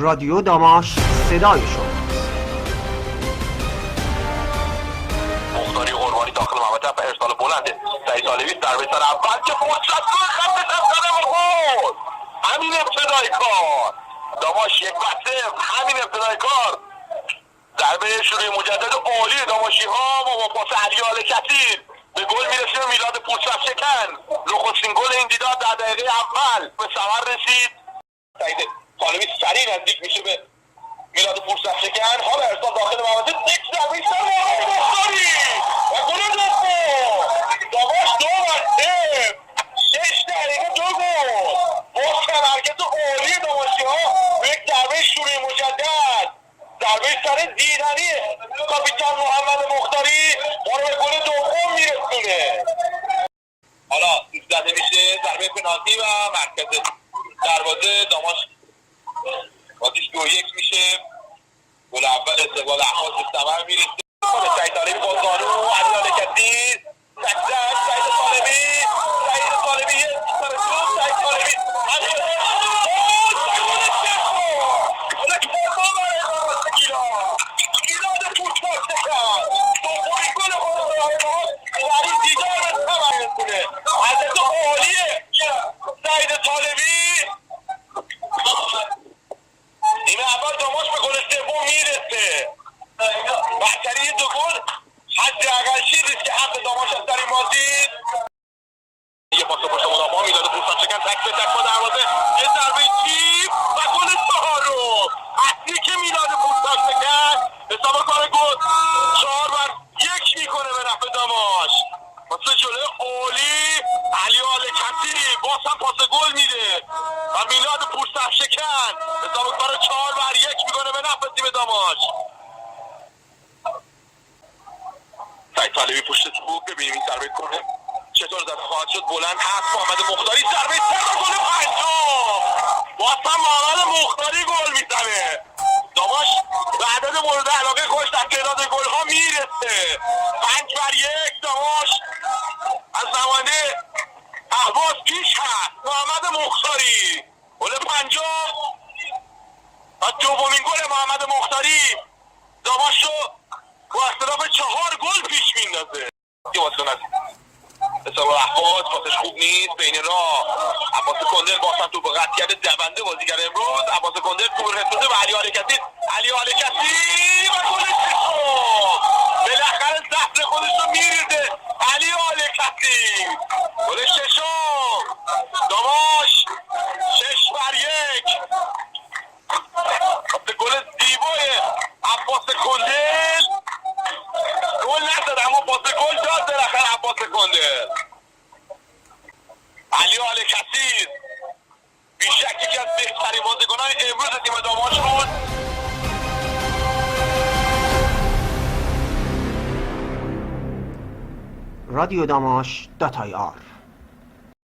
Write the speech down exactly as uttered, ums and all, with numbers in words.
رادیو داماش، صدای شماست. مختاری قربانی داخل محوطه به ارسال بلند سعید طالبی، ضربهٔ سر اول که فرصت بود، خط سر قدم خود. همین ابتدای کار. داماش یک بر صفر. همین ابتدای کار. ضربهٔ شروع مجدد عالی داماشی‌ها و با پاس علی آل کثیر به گل می‌رسیم. میلاد پورصفشکن نخستین گل این دیدار در دقیقهٔ اول به ثمر رسید. سعید طالبی سریع نزدیک می‌شه به میلاد پورصفشکن. حالا ارسال داخل محوطه، یک ضربهٔ سر محمد مختاری و گل دوم. داماش دو بر صفر. شش دقیقه دو گل. باز هم حرکت عالی داماشی‌ها به یک ضربهٔ شروع مجدد. ضربهٔ سر دیدنی کاپیتان محمد مختاری ما رو به گل دوم می‌رسونه. حالا زده می‌شه ضربهٔ پنالتی و مرکز دروازه داماش بازیش دو یک می‌شه. گل اول استقلال اهواز به ثمر می‌رسه. سعید طالبی با زانو، علی آل کثیر، تک زد، سعید طالبی، سعید طالبی، یه سر توپ، سعید طالبی، همین. گل! گل! گل! گل! گل! گیلاد! گیلاد توپ‌چال شکن! دومین گل خود رو در این دیدار به ثمر می‌رسونه. حرکت عالی سعید طالبی. نیمهٔ اول داماش به گل سوم می‌رسه. برتری دو گل حداقل چیزی است که حق داماش است در این بازی. یه پاس پشت مدافعا، میلاد پورصفشکن تک به تک با دروازه، یه ضربهٔ چیپ و گل چهارم. هت‌تریک میلاد پورصفشکن حساب کار گل چهار بر یک می‌کنه به نفع داماش. پاس جلوی عالی، علی آل کثیر، باز هم پاس گل می‌ده و میلاد پورصفشکن حساب کار چهار بر یک می‌کنه به نفع تیم داماش. سعید طالبی پشت توپ، ببینیم این ضربهٔ کرنر چطور زده خواهد شد. بلند هست محمد مختاری، ضربهٔ سر و گل پنجم. باز هم محمد مختاری گل می‌زنه. داماش به عدد مورد علاقهٔ خودش در تعداد گل‌ها می‌رسه. پنج بر یک داماش از نماینده اهواز پیش هست. محمد مختاری گل پنجم و دومین گل محمد مختاری داماش رو با اختلاف چهار گل پیش میندازه. یه بازیکن از حساب اهواز، پاسش خوب نیست، بین راه عباس کندل باز هم توپ قطع کرده، دونده بازیگر امروز. عباس کندل توپ رسونده به علی آل کثیر، علی آل کثیر و گل ششم. بالاخره زهر خودش رو می‌ریزه علی آل کثیر. گل ششم. داماش شش بر یک. پاس گل زیبای عباس کندل. گل نزد، اما پاس گل داد بالاخره عباس کندل. علی آل کثیر بی‌شک یکی از بهترین بازیکنان امروز تیم داماش بود. رادیو داماش دات آی آر.